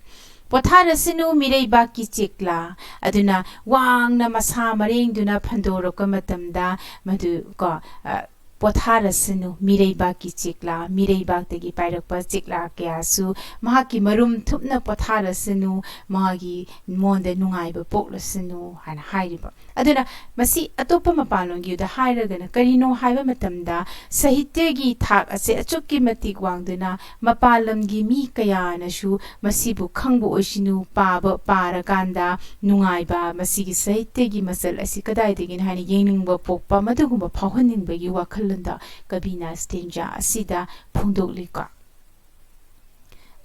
ꯄꯣꯊꯥꯔꯁꯅꯨ ꯃꯤꯔꯩꯕꯥꯛꯀꯤ ꯆꯦꯛꯂꯥ, ꯑꯗꯨꯅ ꯋꯥꯡꯅ ꯃꯁꯥ ꯃꯔꯦꯡꯗꯨꯅ ꯐꯟꯗꯣꯔꯛꯄ ꯃꯇꯝꯗ ꯃꯗꯨ ꯀꯣ, ꯑ, ꯄꯣꯊꯥꯔꯁꯅꯨ ꯃꯤꯔꯩꯕꯥꯛꯀꯤ ꯆꯦꯛꯂꯥ, ꯃꯤꯔꯩꯕꯥꯛꯇꯒꯤ ꯄꯥꯏꯔꯛꯄ ꯆꯦꯛꯂꯥ ꯀꯌꯥꯁꯨ ꯃꯍꯥꯛꯀꯤ ꯃꯔꯨꯝ ꯊꯨꯞꯅ ꯄꯣꯊꯥꯔꯁꯅꯨ, ꯃꯥꯒꯤ ꯃꯉꯣꯟꯗ ꯅꯨꯡꯉꯥꯏꯕ ꯄꯣꯛꯂꯁꯅꯨ ꯍꯥꯏꯅ ꯍꯥꯏꯔꯤꯕ꯫ ꯑꯗꯨꯅ ꯃꯁꯤ ꯑꯇꯣꯞꯄ ꯃꯄꯥꯟꯂꯣꯝꯒꯤꯗ ꯍꯥꯏꯔꯒꯅ ꯀꯔꯤꯅꯣ ꯍꯥꯏꯕ ꯃꯇꯝꯗ ꯁꯥꯍꯤꯇ꯭ꯌꯒꯤ ꯊꯥꯛ ꯑꯁꯦ ꯑꯁꯨꯛꯀꯤ ꯃꯇꯤꯛ ꯋꯥꯡꯗꯨꯅ ꯃꯄꯥꯟ ꯂꯝꯒꯤ ꯃꯤ ꯀꯌꯥꯅꯁꯨ ꯃꯁꯤꯕꯨ ꯈꯪꯕ ꯑꯣꯏꯁꯅꯨ, ꯄꯥꯕ, ꯄꯥꯔꯀꯥꯟꯗ ꯅꯨꯡꯉꯥꯏꯕ, ꯃꯁꯤꯒꯤ ꯁꯥꯍꯤꯇ꯭ꯌꯒꯤ ꯃꯆꯜ ꯑꯁꯤ ꯀꯗꯥꯏꯗꯒꯤꯅꯣ ꯍꯥꯏꯅ ꯌꯦꯡꯅꯤꯡꯕ ꯄꯣꯛꯄ, ꯃꯗꯨꯒꯨꯝꯕ ꯐꯥꯎꯍꯟꯅꯤꯡꯕꯒꯤ ꯋꯥꯈꯜꯂꯣꯟꯗ ꯀꯕꯤꯅ ꯁ꯭ꯇꯦꯟꯖꯥ ꯑꯁꯤꯗ ꯐꯣꯡꯗꯣꯛꯂꯤꯀꯣ꯫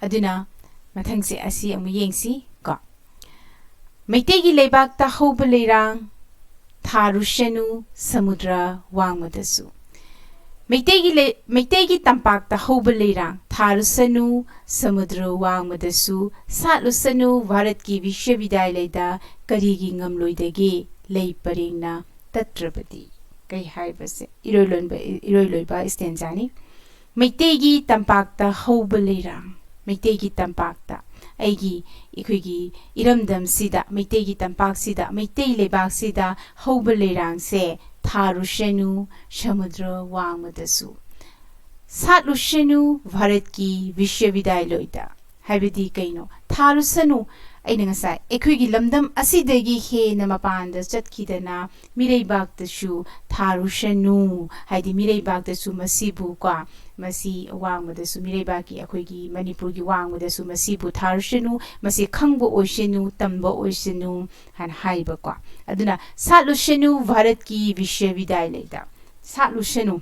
ꯑꯗꯨꯅ ꯃꯊꯪꯁꯦ ꯑꯁꯤ ꯑꯃꯨꯛ ꯌꯦꯡꯁꯤ ꯀꯣ꯫ ꯃꯩꯇꯩꯒꯤ ꯂꯩꯕꯥꯛꯇ ꯍꯧꯕ ꯂꯩꯔꯥꯡ ꯊꯥꯔꯨꯁꯅꯨ ꯁꯃꯨꯗ꯭ꯔ ꯋꯥꯡꯃꯗꯁꯨ꯫ ꯃꯩꯇꯩꯒꯤ ꯂꯩ-, ꯃꯩꯇꯩꯒꯤ ꯇꯝꯄꯥꯛꯇ ꯍꯧꯕ ꯂꯩꯔꯥꯡ ꯊꯥꯔꯨꯁꯅꯨ ꯁꯃꯨꯗ꯭ꯔ ꯋꯥꯡꯃꯗꯁꯨ, ꯁꯥꯠꯂꯨꯁꯅꯨ ꯚꯥꯔꯠꯀꯤ ꯕꯤꯁ꯭ꯋꯕꯤꯗ꯭ꯌꯥꯂꯌꯗ ꯀꯔꯤꯒꯤ ꯉꯝꯂꯣꯏꯗꯒꯦ ꯂꯩ ꯄꯔꯦꯡꯅ ꯇꯠꯇ꯭ꯔꯕꯗꯤ꯫ ꯀꯩ ꯍꯥꯏꯕꯁꯦ ꯏꯔꯣꯏ ꯂꯣꯟꯕ, ꯏꯔꯣꯏ ꯂꯣꯏꯕ ꯁ꯭ꯇꯦꯟꯖꯥꯅꯤ꯫ ꯃꯩꯇꯩꯒꯤ ꯇꯝꯄꯥꯛꯇ ꯍꯧꯕ ꯂꯩꯔꯥꯡ, ꯃꯩꯇꯩꯒꯤ ꯇꯝꯄꯥꯛꯇ, ꯑꯩꯒꯤ, ꯑꯩꯈꯣꯏꯒꯤ ꯏꯔꯝꯗꯝꯁꯤꯗ, ꯃꯩꯇꯩꯒꯤ ꯇꯝꯄꯥꯛꯁꯤꯗ, ꯃꯩꯇꯩ ꯂꯩꯕꯥꯛꯁꯤꯗ ꯍꯧꯕ ꯂꯩꯔꯥꯡꯁꯦ ꯊꯥꯔꯨꯁꯅꯨ ꯁꯃꯨꯗ꯭ꯔ ꯋꯥꯡꯃꯗꯁꯨ, ꯁꯥꯠꯂꯨꯁꯅꯨ ꯚꯥꯔꯠꯀꯤ ꯕꯤꯁ꯭ꯋꯕꯤꯗ꯭ꯌꯥꯂꯌꯗ꯫ ꯍꯥꯏꯕꯗꯤ ꯀꯩꯅꯣ? ꯊꯥꯔꯨꯁꯅꯨ, ꯑꯩꯅ ꯉꯁꯥꯏ ꯑꯩꯈꯣꯏꯒꯤ ꯂꯝꯗꯝ ꯑꯁꯤꯗꯒꯤ ꯍꯦꯟꯅ ꯃꯄꯥꯟꯗ ꯆꯠꯈꯤꯗꯅ ꯃꯤꯔꯩꯕꯥꯛꯇꯁꯨ ꯊꯥꯔꯨꯁꯅꯨ, ꯍꯥꯏꯗꯤ ꯃꯤꯔꯩꯕꯥꯛꯇꯁꯨ ꯃꯁꯤꯕꯨ ꯀꯣ, ꯃꯁꯤ ꯋꯥꯡꯃꯗꯁꯨ, ꯃꯤꯔꯩꯕꯥꯛꯀꯤ ꯑꯩꯈꯣꯏꯒꯤ ꯃꯅꯤꯄꯨꯔꯒꯤ ꯋꯥꯡꯃꯗꯁꯨ ꯃꯁꯤꯕꯨ ꯊꯥꯔꯨꯁꯅꯨ, ꯃꯁꯤ ꯈꯪꯕ ꯑꯣꯏꯁꯅꯨ, ꯇꯝꯕ ꯑꯣꯏꯁꯅꯨ ꯍꯥꯏꯅ ꯍꯥꯏꯕꯀꯣ꯫ ꯑꯗꯨꯅ ꯁꯥꯠꯂꯨꯁꯅꯨ ꯚꯥꯔꯠꯀꯤ ꯕꯤꯁ꯭ꯋꯕꯤꯗ꯭ꯌꯥꯂꯌꯗ, ꯁꯥꯠꯂꯨꯁꯅꯨ꯫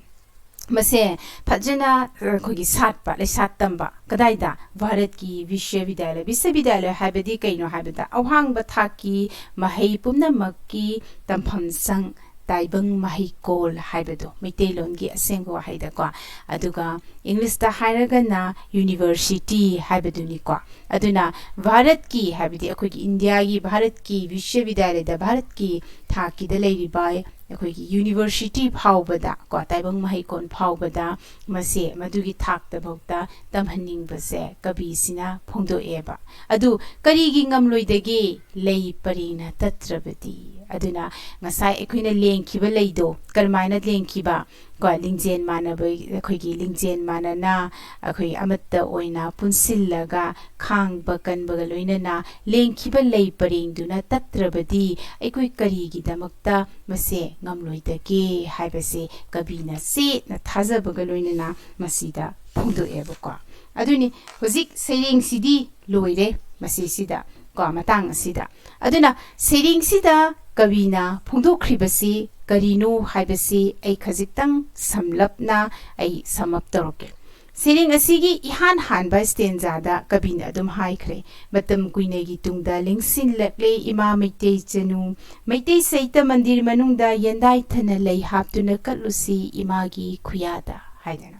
ꯃꯁꯦ ꯐꯖꯅ ꯑꯩꯈꯣꯏꯒꯤ ꯁꯥꯠꯄ, ꯂꯩꯁꯥꯠ ꯇꯝꯕ꯫ ꯀꯗꯥꯏꯗ? ꯚꯥꯔꯠꯀꯤ ꯕꯤꯁ꯭ꯋꯕꯤꯗ꯭ꯌꯥꯂꯌ꯫ ꯕꯤꯁ꯭ꯋꯕꯤꯗ꯭ꯌꯥꯂꯌ ꯍꯥꯏꯕꯗꯤ ꯀꯩꯅꯣ ꯍꯥꯏꯕꯗ, ꯑꯋꯥꯡꯕ ꯊꯥꯛꯀꯤ ꯃꯍꯩ ꯄꯨꯝꯅꯃꯛꯀꯤ ꯇꯝꯐꯝ ꯁꯪ, ꯇꯥꯏꯕꯪ ꯃꯍꯩꯀꯣꯜ ꯍꯥꯏꯕꯗꯣ, ꯃꯩꯇꯩꯂꯣꯟꯒꯤ ꯑꯁꯦꯡꯕ ꯋꯥꯍꯩꯗꯀꯣ꯫ ꯑꯗꯨꯒ ꯏꯪꯂꯤꯁꯇ ꯍꯥꯏꯔꯒꯅ university ꯍꯥꯏꯕꯗꯨꯅꯤꯀꯣ꯫ ꯑꯗꯨꯅ ꯚꯥꯔꯠꯀꯤ ꯍꯥꯏꯕꯗꯤ ꯑꯩꯈꯣꯏꯒꯤ ꯏꯟꯗꯤꯌꯥꯒꯤ ꯚꯥꯔꯠꯀꯤ ꯕꯤꯁ꯭ꯋꯕꯤꯗ꯭ꯌꯥꯂꯌꯗ, ꯚꯥꯔꯠꯀꯤ ꯊꯥꯛꯀꯤꯗ ꯂꯩꯔꯤꯕ ꯑꯩꯈꯣꯏꯒꯤ university ꯐꯥꯎꯕꯗ ꯀꯣ, ꯇꯥꯏꯕꯪ ꯃꯍꯩꯀꯣꯜ ꯐꯥꯎꯕꯗ ꯃꯁꯦ ꯃꯗꯨꯒꯤ ꯊꯥꯛꯇꯐꯥꯎꯗ ꯇꯝꯍꯟꯅꯤꯡꯕꯁꯦ ꯀꯕꯤꯁꯤꯅ ꯐꯣꯡꯗꯣꯛꯑꯦꯕ꯫ ꯑꯗꯨ ꯀꯔꯤꯒꯤ ꯉꯝꯂꯣꯏꯗꯒꯦ? ꯂꯩ ꯄꯔꯦꯡꯅ ꯇꯠꯇ꯭ꯔꯕꯗꯤ꯫ ꯑꯗꯨꯅ ꯉꯁꯥꯏ ꯑꯩꯈꯣꯏꯅ ꯂꯦꯡꯈꯤꯕ ꯂꯩꯗꯣ ꯀꯔꯝꯍꯥꯏꯅ ꯂꯦꯡꯈꯤꯕ? ꯀꯣ, ꯂꯤꯡꯖꯦꯜ ꯃꯥꯟꯅꯕ, ꯑꯩꯈꯣꯏꯒꯤ ꯂꯤꯡꯖꯦꯜ ꯃꯥꯟꯅꯅ ꯑꯩꯈꯣꯏ ꯑꯃꯠꯇ ꯑꯣꯏꯅ ꯄꯨꯟꯁꯤꯜꯂꯒ ꯈꯥꯡꯕ ꯀꯟꯕꯒ ꯂꯣꯏꯅꯅ ꯂꯦꯡꯈꯤꯕ ꯂꯩ ꯄꯔꯦꯡꯗꯨꯅ ꯇꯠꯇ꯭ꯔꯕꯗꯤ ꯑꯩꯈꯣꯏ ꯀꯔꯤꯒꯤꯗꯃꯛꯇ ꯃꯁꯦ ꯉꯝꯂꯣꯏꯗꯒꯦ ꯍꯥꯏꯕꯁꯦ ꯀꯕꯤꯅ ꯆꯦꯠꯅ ꯊꯥꯖꯕꯒ ꯂꯣꯏꯅꯅ ꯃꯁꯤꯗ ꯐꯣꯡꯗꯣꯛꯑꯦꯕꯀꯣ꯫ ꯑꯗꯨꯅꯤ ꯍꯧꯖꯤꯛ ꯁꯩꯔꯦꯡꯁꯤꯗꯤ ꯂꯣꯏꯔꯦ ꯃꯁꯤꯁꯤꯗ ꯀꯣ, ꯃꯇꯥꯡ ꯑꯁꯤꯗ꯫ ꯑꯗꯨꯅ ꯁꯩꯔꯦꯡꯁꯤꯗ ꯀꯕꯤꯅ ꯐꯣꯡꯗꯣꯛꯈ꯭ꯔꯤꯕꯁꯤ ꯀꯔꯤꯅꯣ ꯍꯥꯏꯕꯁꯤ ꯑꯩ ꯈꯖꯤꯛꯇꯪ ꯁꯝꯂꯞꯅ ꯑꯩ sum up ꯇꯧꯔꯛꯀꯦ꯫ ꯁꯩꯔꯦꯡ ꯑꯁꯤꯒꯤ ꯏꯍꯥꯟ ꯍꯥꯟꯕ stanzaꯗ ꯀꯕꯤꯅ ꯑꯗꯨꯝ ꯍꯥꯏꯈ꯭ꯔꯦ, "ꯃꯇꯝ ꯀꯨꯏꯅꯒꯤ ꯇꯨꯡꯗ ꯂꯦꯡꯁꯤꯜꯂꯛꯂꯦ ꯏꯃꯥ ꯃꯩꯇꯩ ꯆꯅꯨ, ꯃꯩꯇꯩ ꯆꯩꯇ ꯃꯟꯗꯤꯔ ꯃꯅꯨꯡꯗ ꯌꯦꯟꯗꯥꯏꯊꯅ ꯂꯩ ꯍꯥꯞꯇꯨꯅ ꯀꯠꯂꯨꯁꯤ ꯏꯃꯥꯒꯤ ꯈꯨꯌꯥꯗ" ꯍꯥꯏꯗꯅ꯫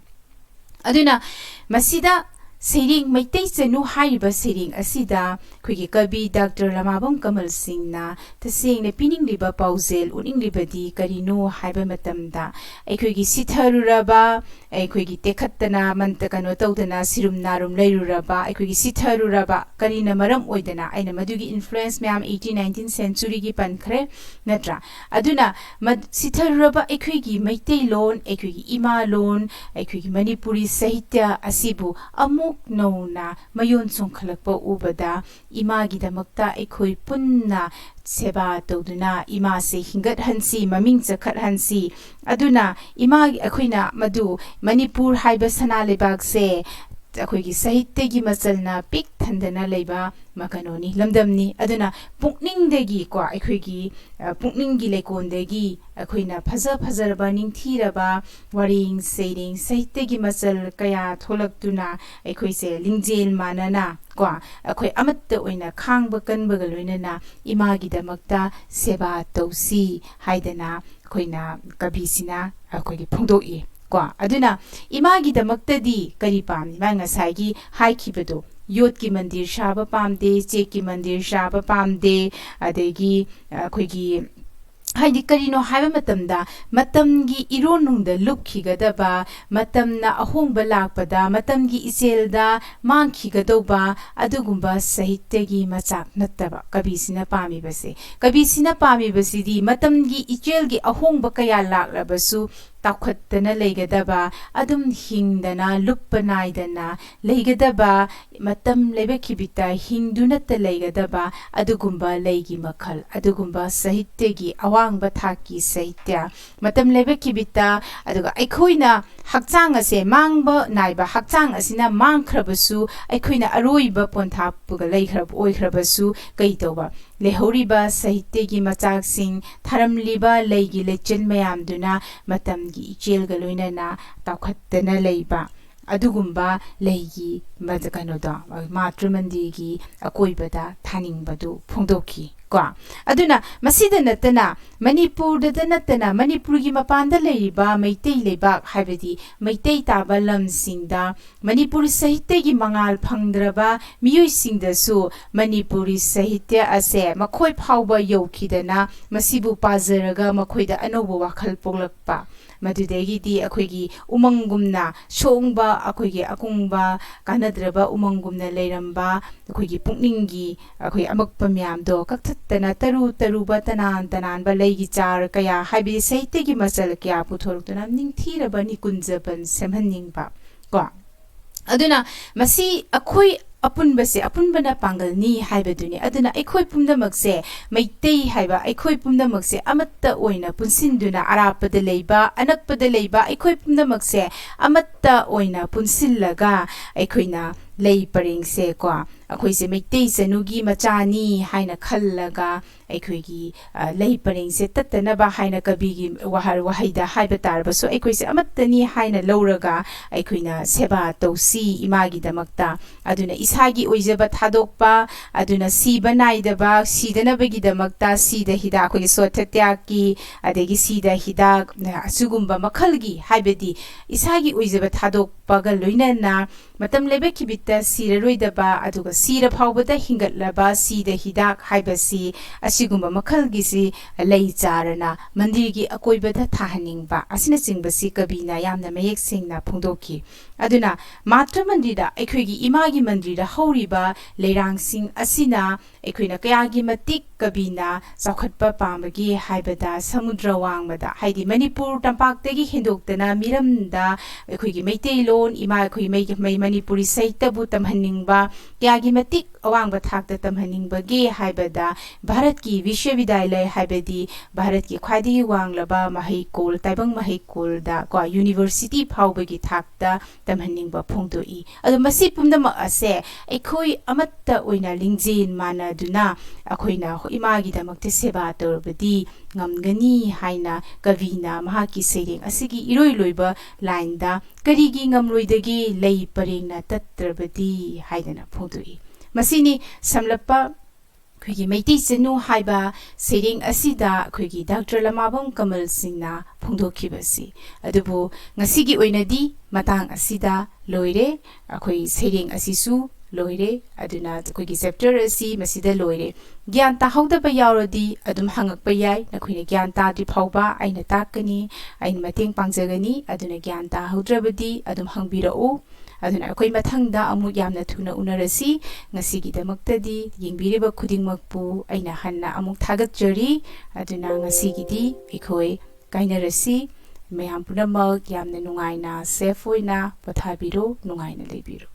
ꯑꯗꯨꯅ ꯃꯁꯤꯗ ꯁꯩꯔꯦꯡ ꯃꯩꯇꯩ ꯆꯅꯨ ꯍꯥꯏꯔꯤꯕ ꯁꯩꯔꯦꯡ ꯑꯁꯤꯗ ꯑꯩꯈꯣꯏꯒꯤ ꯀꯕꯤ ꯗꯥꯛꯇꯔ ꯂꯃꯥꯕꯝ ꯀꯃꯜ ꯁꯤꯡꯅ ꯇꯁꯦꯡꯅ ꯄꯤꯅꯤꯡꯂꯤꯕ ꯄꯥꯎꯖꯦꯜ ꯎꯠꯅꯤꯡꯂꯤꯕꯗꯤ ꯀꯔꯤꯅꯣ ꯍꯥꯏꯕ ꯃꯇꯝꯗ, ꯑꯩꯈꯣꯏꯒꯤ ꯁꯤꯊꯔꯨꯔꯕ, ꯑꯩꯈꯣꯏꯒꯤ ꯇꯦꯛꯈꯠꯇꯅ ꯃꯟꯇ ꯀꯩꯅꯣ ꯇꯧꯗꯅ ꯁꯤꯔꯨꯝ ꯅꯥꯔꯨꯝ ꯂꯩꯔꯨꯔꯕ, ꯑꯩꯈꯣꯏꯒꯤ ꯁꯤꯊꯔꯨꯔꯕ ꯀꯔꯤꯅ ꯃꯔꯝ ꯑꯣꯏꯗꯅ, ꯑꯩꯅ ꯃꯗꯨꯒꯤ influence ꯃꯌꯥꯝ eighteen nineteenth centuryꯒꯤ ꯄꯟꯈ꯭ꯔꯦ, ꯅꯠꯇ꯭ꯔꯥ? ꯑꯗꯨꯅ ꯃ-, ꯁꯤꯊꯔꯨꯔꯕ ꯑꯩꯈꯣꯏꯒꯤ ꯃꯩꯇꯩꯂꯣꯟ, ꯑꯩꯈꯣꯏꯒꯤ ꯏꯃꯥ ꯂꯣꯟ, ꯑꯩꯈꯣꯏꯒꯤ ꯃꯅꯤꯄꯨꯔꯤ ꯁꯥꯍꯤꯇ꯭ꯌ ꯑꯁꯤꯕꯨ ꯑꯃꯨꯛ ꯅꯧꯅ ꯃꯌꯣꯟ ꯆꯣꯡꯈꯠꯂꯛꯄ ꯎꯕꯗ ꯏꯃꯥꯒꯤꯗꯃꯛꯇ ꯑꯩꯈꯣꯏ ꯄꯨꯟꯅ ꯁꯦꯕꯥ ꯇꯧꯗꯨꯅ ꯏꯃꯥꯁꯦ ꯍꯤꯡꯒꯠꯍꯟꯁꯤ, ꯃꯃꯤꯡ ꯆꯈꯠꯍꯟꯁꯤ꯫ ꯑꯗꯨꯅ ꯏꯃꯥ, ꯑꯩꯈꯣꯏꯅ ꯃꯗꯨ ꯃꯅꯤꯄꯨꯔ ꯍꯥꯏꯕ ꯁꯅꯥ ꯂꯩꯕꯥꯛꯁꯦ ꯑꯩꯈꯣꯏꯒꯤ ꯁꯥꯍꯤꯇ꯭ꯌꯒꯤ ꯃꯆꯜꯅ ꯄꯤꯛ ꯊꯟꯗꯅ ꯂꯩꯕ ꯃ-, ꯀꯩꯅꯣꯅꯤ, ꯂꯝꯗꯝꯅꯤ꯫ ꯑꯗꯨꯅ ꯄꯨꯛꯅꯤꯡꯗꯒꯤꯀꯣ, ꯑꯩꯈꯣꯏꯒꯤ, ꯑ, ꯄꯨꯛꯅꯤꯡꯒꯤ ꯂꯩꯀꯣꯟꯗꯒꯤ ꯑꯩꯈꯣꯏꯅ ꯐꯖ ꯐꯖꯔꯕ, ꯅꯤꯡꯊꯤꯔꯕ ꯋꯥꯔꯦꯡ ꯁꯩꯔꯦꯡ, ꯁꯥꯍꯤꯇ꯭ꯌꯒꯤ ꯃꯆꯜ ꯀꯌꯥ ꯊꯣꯛꯂꯛꯇꯨꯅ ꯑꯩꯈꯣꯏꯁꯦ ꯂꯤꯡꯖꯦꯜ ꯃꯥꯟꯅꯅ ꯀꯣ, ꯑꯩꯈꯣꯏ ꯑꯃꯠꯇ ꯑꯣꯏꯅ ꯈꯥꯡꯕ ꯀꯟꯕꯒ ꯂꯣꯏꯅꯅ ꯏꯃꯥꯒꯤꯗꯃꯛꯇ ꯁꯦꯕꯥ ꯇꯧꯁꯤ ꯍꯥꯏꯗꯅ ꯑꯩꯈꯣꯏꯅ ꯀꯕꯤꯁꯤꯅ ꯑꯩꯈꯣꯏꯒꯤ ꯐꯣꯡꯗꯣꯛꯏ ꯀꯣ꯫ ꯑꯗꯨꯅ ꯏꯃꯥꯒꯤꯗꯃꯛꯇꯗꯤ ꯀꯔꯤ ꯄꯥꯝꯃꯤ? ꯃꯥ ꯉꯁꯥꯏꯒꯤ ꯍꯥꯏꯈꯤꯕꯗꯣ, ꯌꯣꯠꯀꯤ ꯃꯟꯗꯤꯔ ꯁꯥꯕ ꯄꯥꯝꯗꯦ, ꯆꯦꯛꯀꯤ ꯃꯟꯗꯤꯔ ꯁꯥꯕ ꯄꯥꯝꯗꯦ, ꯑꯗꯒꯤ ꯑꯩꯈꯣꯏꯒꯤ, ꯍꯥꯏꯗꯤ ꯀꯔꯤꯅꯣ ꯍꯥꯏꯕ ꯃꯇꯝꯗ, ꯃꯇꯝꯒꯤ ꯏꯔꯣꯟꯅꯨꯡꯗ ꯂꯨꯞꯈꯤꯒꯗꯕ, ꯃꯇꯝꯅ ꯑꯍꯣꯡꯕ ꯂꯥꯛꯄꯗ ꯃꯇꯝꯒꯤ ꯏꯆꯦꯜꯗ ꯃꯥꯡꯈꯤꯒꯗꯧꯕ ꯑꯗꯨꯒꯨꯝꯕ ꯁꯥꯍꯤꯇ꯭ꯌꯒꯤ ꯃꯆꯥꯛ ꯅꯠꯇꯕ ꯀꯕꯤꯁꯤꯅ ꯄꯥꯝꯃꯤꯕꯁꯦ꯫ ꯀꯕꯤꯁꯤꯅ ꯄꯥꯝꯃꯤꯕꯁꯤꯗꯤ ꯃꯇꯝꯒꯤ ꯏꯆꯦꯜꯒꯤ ꯑꯍꯣꯡꯕ ꯀꯌꯥ ꯂꯥꯛꯂꯕꯁꯨ ꯇꯥꯎꯈꯠꯇꯅ ꯂꯩꯒꯗꯕ, ꯑꯗꯨꯝ ꯍꯤꯡꯗꯅ ꯂꯨꯞꯄ ꯅꯥꯏꯗꯅ ꯂꯩꯒꯗꯕ, ꯃꯇꯝ ꯂꯩꯕꯛꯀꯤ ꯕꯤꯠꯇ ꯍꯤꯡꯗꯨꯅꯇ ꯂꯩꯒꯗꯕ ꯑꯗꯨꯒꯨꯝꯕ ꯂꯩꯒꯤ ꯃꯈꯜ, ꯑꯗꯨꯒꯨꯝꯕ ꯁꯥꯍꯤꯇ꯭ꯌꯒꯤ ꯑꯋꯥꯡꯕ ꯊꯥꯛꯀꯤ ꯁꯥꯍꯤꯇ꯭ꯌ, ꯃꯇꯝ ꯂꯩꯕꯛꯀꯤ ꯕꯤꯠꯇ, ꯑꯗꯨꯒ ꯑꯩꯈꯣꯏꯅ ꯍꯛꯆꯥꯡ ꯑꯁꯦ ꯃꯥꯡꯕ ꯅꯥꯏꯕ, ꯍꯛꯆꯥꯡ ꯑꯁꯤꯅ ꯃꯥꯡꯈ꯭ꯔꯕꯁꯨ, ꯑꯩꯈꯣꯏꯅ ꯑꯔꯣꯏꯕ ꯄꯣꯟꯊꯥ ꯄꯨꯒ-, ꯂꯩꯈ꯭ꯔꯕ, ꯑꯣꯏꯈ꯭ꯔꯕꯁꯨ ꯀꯩ ꯇꯧꯕ? ꯂꯩꯍꯧꯔꯤꯕ ꯁꯥꯍꯤꯇ꯭ꯌꯒꯤ ꯃꯆꯥꯛꯁꯤꯡ, ꯊꯥꯔꯝꯂꯤꯕ ꯂꯩꯒꯤ ꯂꯩꯆꯤꯟ ꯃꯌꯥꯝꯗꯨꯅ ꯃꯇꯝꯒꯤ ꯏꯆꯦꯜꯒ ꯂꯣꯏꯅꯅ ꯇꯥꯎꯈꯠꯇꯅ ꯂꯩꯕ, ꯑꯗꯨꯒꯨꯝꯕ ꯂꯩꯒꯤ ꯃ-, ꯀꯩꯅꯣꯗꯣ, ꯃꯥꯇ꯭ꯔ ꯃꯟꯗꯤꯔꯒꯤ ꯑꯀꯣꯏꯕꯗ ꯊꯥꯅꯤꯡꯕꯗꯨ ꯐꯣꯡꯗꯣꯛꯈꯤ ꯀꯣ꯫ ꯑꯗꯨꯅ ꯃꯁꯤꯗ ꯅꯠꯇꯅ, ꯃꯅꯤꯄꯨꯔꯗꯇ ꯅꯠꯇꯅ ꯃꯅꯤꯄꯨꯔꯒꯤ ꯃꯄꯥꯟꯗ ꯂꯩꯔꯤꯕ ꯃꯩꯇꯩ ꯂꯩꯕꯥꯛ, ꯍꯥꯏꯕꯗꯤ ꯃꯩꯇꯩ ꯇꯥꯕ ꯂꯝꯁꯤꯡꯗ ꯃꯅꯤꯄꯨꯔꯤ ꯁꯥꯍꯤꯇ꯭ꯌꯒꯤ ꯃꯉꯥꯜ ꯐꯪꯗ꯭ꯔꯕ ꯃꯤꯑꯣꯏꯁꯤꯡꯗꯁꯨ ꯃꯅꯤꯄꯨꯔꯤ ꯁꯥꯍꯤꯇ꯭ꯌ ꯑꯁꯦ ꯃꯈꯣꯏ ꯐꯥꯎꯕ ꯌꯧꯈꯤꯗꯅ ꯃꯁꯤꯕꯨ ꯄꯥꯖꯔꯒ ꯃꯈꯣꯏꯗ ꯑꯅꯧꯕ ꯋꯥꯈꯜ ꯄꯣꯛꯂꯛꯄ, ꯃꯗꯨꯗꯒꯤꯗꯤ ꯑꯩꯈꯣꯏꯒꯤ ꯎꯃꯪꯒꯨꯝꯅ ꯁꯣꯡꯕ, ꯑꯩꯈꯣꯏꯒꯤ ꯑꯀꯨꯡꯕ ꯀꯥꯟꯅꯗ꯭ꯔꯕ ꯎꯃꯪꯒꯨꯝꯅ ꯂꯩꯔꯝꯕ ꯑꯩꯈꯣꯏꯒꯤ ꯄꯨꯛꯅꯤꯡꯒꯤ ꯑꯩꯈꯣꯏ ꯑꯃꯛꯄ ꯃꯌꯥꯝꯗꯣ ꯀꯛꯊꯠꯇꯅ ꯇꯔꯨ ꯇꯔꯨꯕ ꯇꯅꯥꯟ ꯇꯅꯥꯟꯕ ꯂꯩꯒꯤ ꯆꯥꯔ ꯀꯌꯥ, ꯍꯥꯏꯕꯗꯤ ꯁꯥꯍꯤꯇ꯭ꯌꯒꯤ ꯃꯆꯜ ꯀꯌꯥ ꯄꯨꯊꯣꯔꯛꯇꯨꯅ ꯅꯤꯡꯊꯤꯔꯕ ꯅꯤꯀꯨꯟꯖꯕꯟ ꯁꯦꯝꯍꯟꯅꯤꯡꯕ ꯀꯣ꯫ ꯑꯗꯨꯅ ꯃꯁꯤ ꯑꯩꯈꯣꯏ ꯑꯄꯨꯟꯕꯁꯦ, ꯑꯄꯨꯟꯕꯅ ꯄꯥꯡꯒꯜꯅꯤ ꯍꯥꯏꯕꯗꯨꯅꯤ꯫ ꯑꯗꯨꯅ ꯑꯩꯈꯣꯏ ꯄꯨꯝꯅꯃꯛꯁꯦ, ꯃꯩꯇꯩ ꯍꯥꯏꯕ ꯑꯩꯈꯣꯏ ꯄꯨꯝꯅꯃꯛꯁꯦ ꯑꯃꯠꯇ ꯑꯣꯏꯅ ꯄꯨꯟꯁꯤꯟꯗꯨꯅ, ꯑꯔꯥꯞꯄꯗ ꯂꯩꯕ, ꯑꯅꯛꯄꯗ ꯂꯩꯕ ꯑꯩꯈꯣꯏ ꯄꯨꯝꯅꯃꯛꯁꯦ ꯑꯃꯠꯇ ꯑꯣꯏꯅ ꯄꯨꯟꯁꯤꯜꯂꯒ ꯑꯩꯈꯣꯏꯅ ꯂꯩ ꯄꯔꯦꯡꯁꯦ ꯀꯣ, ꯑꯩꯈꯣꯏꯁꯦ ꯃꯩꯇꯩ ꯆꯅꯨꯒꯤ ꯃꯆꯥꯅꯤ ꯍꯥꯏꯅ ꯈꯜꯂꯒ ꯑꯩꯈꯣꯏꯒꯤ, ꯑ, ꯂꯩ ꯄꯔꯦꯡꯁꯦ ꯇꯠꯇꯅꯕ ꯍꯥꯏꯅ ꯀꯕꯤꯒꯤ ꯋꯥꯍ-, ꯋꯥꯍꯩꯗ ꯍꯥꯏꯕ ꯇꯥꯔꯕꯁꯨ, ꯑꯩꯈꯣꯏꯁꯦ ꯑꯃꯠꯇꯅꯤ ꯍꯥꯏꯅ ꯂꯧꯔꯒ ꯑꯩꯈꯣꯏꯅ ꯁꯦꯕꯥ ꯇꯧꯁꯤ ꯏꯃꯥꯒꯤꯗꯃꯛꯇ꯫ ꯑꯗꯨꯅ ꯏꯁꯥꯒꯤ ꯑꯣꯏꯖꯕ ꯊꯥꯗꯣꯛꯄ, ꯑꯗꯨꯅ ꯁꯤꯕ ꯅꯥꯏꯗꯕ, ꯁꯤꯗꯅꯕꯒꯤꯗꯃꯛꯇ ꯁꯤꯗ ꯍꯤꯗꯥꯛ, ꯑꯩꯈꯣꯏꯒꯤ ꯁꯣꯊ ꯇ꯭ꯌꯥꯒꯀꯤ, ꯑꯗꯒꯤ ꯁꯤꯗ ꯍꯤꯗꯥꯛ, ꯑꯁꯤꯒꯨꯝꯕ ꯃꯈꯜꯒꯤ, ꯍꯥꯏꯕꯗꯤ ꯏꯁꯥꯒꯤ ꯑꯣꯏꯖꯕ ꯊꯥꯗꯣꯛꯄꯒ ꯂꯣꯏꯅꯅ ꯃꯇꯝ ꯂꯦꯕꯦꯛꯈꯤꯕꯤꯠꯇ ꯁꯤꯔꯔꯣꯏꯗꯕ, ꯑꯗꯨꯒ ꯁꯤꯔ ꯐꯥꯎꯕꯗ ꯍꯤꯡꯒꯠꯂꯕ ꯁꯤꯗ ꯍꯤꯗꯥꯛ ꯍꯥꯏꯕꯁꯤ, ꯑꯁꯤꯒꯨꯝꯕ ꯃꯈꯜꯒꯤꯁꯤ ꯂꯩ ꯆꯥꯔꯅ ꯃꯟꯗꯤꯔꯒꯤ ꯑꯀꯣꯏꯕꯗ ꯊꯥꯍꯟꯅꯤꯡꯕ ꯑꯁꯤꯅꯆꯤꯡꯕꯁꯤ ꯀꯕꯤꯅ ꯌꯥꯝꯅ ꯃꯌꯦꯛ ꯁꯦꯡꯅ ꯐꯣꯡꯗꯣꯛꯈꯤ꯫ ꯑꯗꯨꯅ ꯃꯥꯇ꯭ꯔ ꯃꯟꯗꯤꯔꯗ, ꯑꯩꯈꯣꯏꯒꯤ ꯏꯃꯥꯒꯤ ꯃꯟꯗꯤꯔꯗ ꯍꯧꯔꯤꯕ ꯂꯩꯔꯥꯡꯁꯤꯡ ꯑꯁꯤꯅ ꯑꯩꯈꯣꯏꯅ ꯀꯌꯥꯒꯤ ꯃꯇꯤꯛ ꯀꯕꯤꯅ ꯆꯥꯎꯈꯠꯄ ꯄꯥꯝꯕꯒꯦ ꯍꯥꯏꯕꯗ, ꯁꯃꯨꯗ꯭ꯔ ꯋꯥꯡꯃꯗ, ꯍꯥꯏꯗꯤ ꯃꯅꯤꯄꯨꯔ ꯇꯝꯄꯥꯛꯇꯒꯤ ꯍꯦꯟꯗꯣꯛꯇꯅ ꯃꯤꯔꯝꯗ ꯑꯩꯈꯣꯏꯒꯤ ꯃꯩꯇꯩꯂꯣꯟ, ꯏꯃꯥ ꯑꯩꯈꯣꯏ ꯃꯩ-, ꯃꯩ-, ꯃꯅꯤꯄꯨꯔꯤ ꯁꯥꯍꯤꯇ꯭ꯌꯕꯨ ꯇꯝꯍꯟꯅꯤꯡꯕ, ꯀꯌꯥꯒꯤ ꯃꯇꯤꯛ ꯑꯋꯥꯡꯕ ꯊꯥꯛꯇ ꯇꯝꯍꯟꯅꯤꯡꯕꯒꯦ ꯍꯥꯏꯕꯗ, ꯚꯥꯔꯠꯀꯤ ꯕꯤꯁ꯭ꯋꯕꯤꯗ꯭ꯌꯥꯂꯌ, ꯍꯥꯏꯕꯗꯤ ꯚꯥꯔꯠꯀꯤ ꯈ꯭ꯋꯥꯏꯗꯒꯤ ꯋꯥꯡꯂꯕ ꯃꯍꯩꯀꯣꯜ, ꯇꯥꯏꯕꯪ ꯃꯍꯩꯀꯣꯜꯗ ꯀꯣ, ꯌꯨꯅꯤꯚꯔꯁꯤꯇꯤ ꯐꯥꯎꯕꯒꯤ ꯊꯥꯛꯇ ꯇꯝꯍꯟꯅꯤꯡꯕ ꯐꯣꯡꯗꯣꯛꯏ꯫ ꯑꯗꯣ ꯃꯁꯤ ꯄꯨꯝꯅꯃꯛ ꯑꯁꯦ ꯑꯩꯈꯣꯏ ꯑꯃꯠꯇ ꯑꯣꯏꯅ ꯂꯤꯡꯖꯦꯜ ꯃꯥꯟꯅꯗꯨꯅ ꯑꯩꯈꯣꯏꯅ ꯏꯃꯥꯒꯤꯗꯃꯛꯇ ꯁꯦꯕꯥ ꯇꯧꯔꯕꯗꯤ ꯉꯝꯒꯅꯤ ꯍꯥꯏꯅ ꯀꯕꯤꯅ ꯃꯍꯥꯛꯀꯤ ꯁꯩꯔꯦꯡ ꯑꯁꯤꯒꯤ ꯏꯔꯣꯏ ꯂꯣꯏꯕ ꯂꯥꯏꯟꯗ "ꯀꯔꯤꯒꯤ ꯉꯝꯂꯣꯏꯗꯒꯦ ꯂꯩ ꯄꯔꯦꯡꯅ ꯇꯠꯇ꯭ꯔꯕꯗꯤ" ꯍꯥꯏꯗꯅ ꯐꯣꯡꯗꯣꯛꯏ꯫ ꯃꯁꯤꯅꯤ ꯁꯝꯂꯞꯄ ꯑꯩꯈꯣꯏꯒꯤ ꯃꯩꯇꯩ ꯆꯅꯨ ꯍꯥꯏꯕ ꯁꯩꯔꯦꯡ ꯑꯁꯤꯗ ꯑꯩꯈꯣꯏꯒꯤ ꯗꯥꯛꯇꯔ ꯂꯃꯥꯕꯝ ꯀꯃꯜ ꯁꯤꯡꯅ ꯐꯣꯡꯗꯣꯛꯈꯤꯕꯁꯤ꯫ ꯑꯗꯨꯕꯨ ꯉꯁꯤꯒꯤ ꯑꯣꯏꯅꯗꯤ ꯃꯇꯥꯡ ꯑꯁꯤꯗ ꯂꯣꯏꯔꯦ꯫ ꯑꯩꯈꯣꯏ ꯁꯩꯔꯦꯡ ꯑꯁꯤꯁꯨ ꯂꯣꯏꯔꯦ꯫ ꯑꯗꯨꯅ ꯑꯩꯈꯣꯏꯒꯤ ꯆꯦꯞꯇꯔ ꯑꯁꯤ ꯃꯁꯤꯗ ꯂꯣꯏꯔꯦ꯫ ꯒ꯭ꯌꯥꯟ ꯇꯥꯍꯧꯗꯕ ꯌꯥꯎꯔꯗꯤ ꯑꯗꯨꯝ ꯍꯪꯉꯛꯄ ꯌꯥꯏ꯫ ꯅꯈꯣꯏꯅ ꯒ꯭ꯌꯥꯟ ꯇꯥꯗ꯭ꯔꯤ ꯐꯥꯎꯕ ꯑꯩꯅ ꯇꯥꯛꯀꯅꯤ, ꯑꯩꯅ ꯃꯇꯦꯡ ꯄꯥꯡꯖꯒꯅꯤ꯫ ꯑꯗꯨꯅ ꯒ꯭ꯌꯥꯟ ꯇꯥꯍꯧꯗ꯭ꯔꯕꯗꯤ ꯑꯗꯨꯝ ꯍꯪꯕꯤꯔꯛꯎ꯫ ꯑꯗꯨꯅ ꯑꯩꯈꯣꯏ ꯃꯊꯪꯗ ꯑꯃꯨꯛ ꯌꯥꯝꯅ ꯊꯨꯅ ꯎꯅꯔꯁꯤ꯫ ꯉꯁꯤꯒꯤꯗꯃꯛꯇꯗꯤ ꯌꯦꯡꯕꯤꯔꯤꯕ ꯈꯨꯗꯤꯡꯃꯛꯄꯨ ꯑꯩꯅ ꯍꯟꯅ ꯑꯃꯨꯛ ꯊꯥꯒꯠꯆꯔꯤ꯫ ꯑꯗꯨꯅ ꯉꯁꯤꯒꯤꯗꯤ ꯑꯩꯈꯣꯏ ꯀꯥꯏꯅꯔꯁꯤ꯫ ꯃꯌꯥꯝ ꯄꯨꯝꯅꯃꯛ ꯌꯥꯝꯅ ꯅꯨꯡꯉꯥꯏꯅ, safe ꯑꯣꯏꯅ ꯄꯣꯊꯥꯕꯤꯔꯣ, ꯅꯨꯡꯉꯥꯏꯅ ꯂꯩꯕꯤꯔꯣ꯫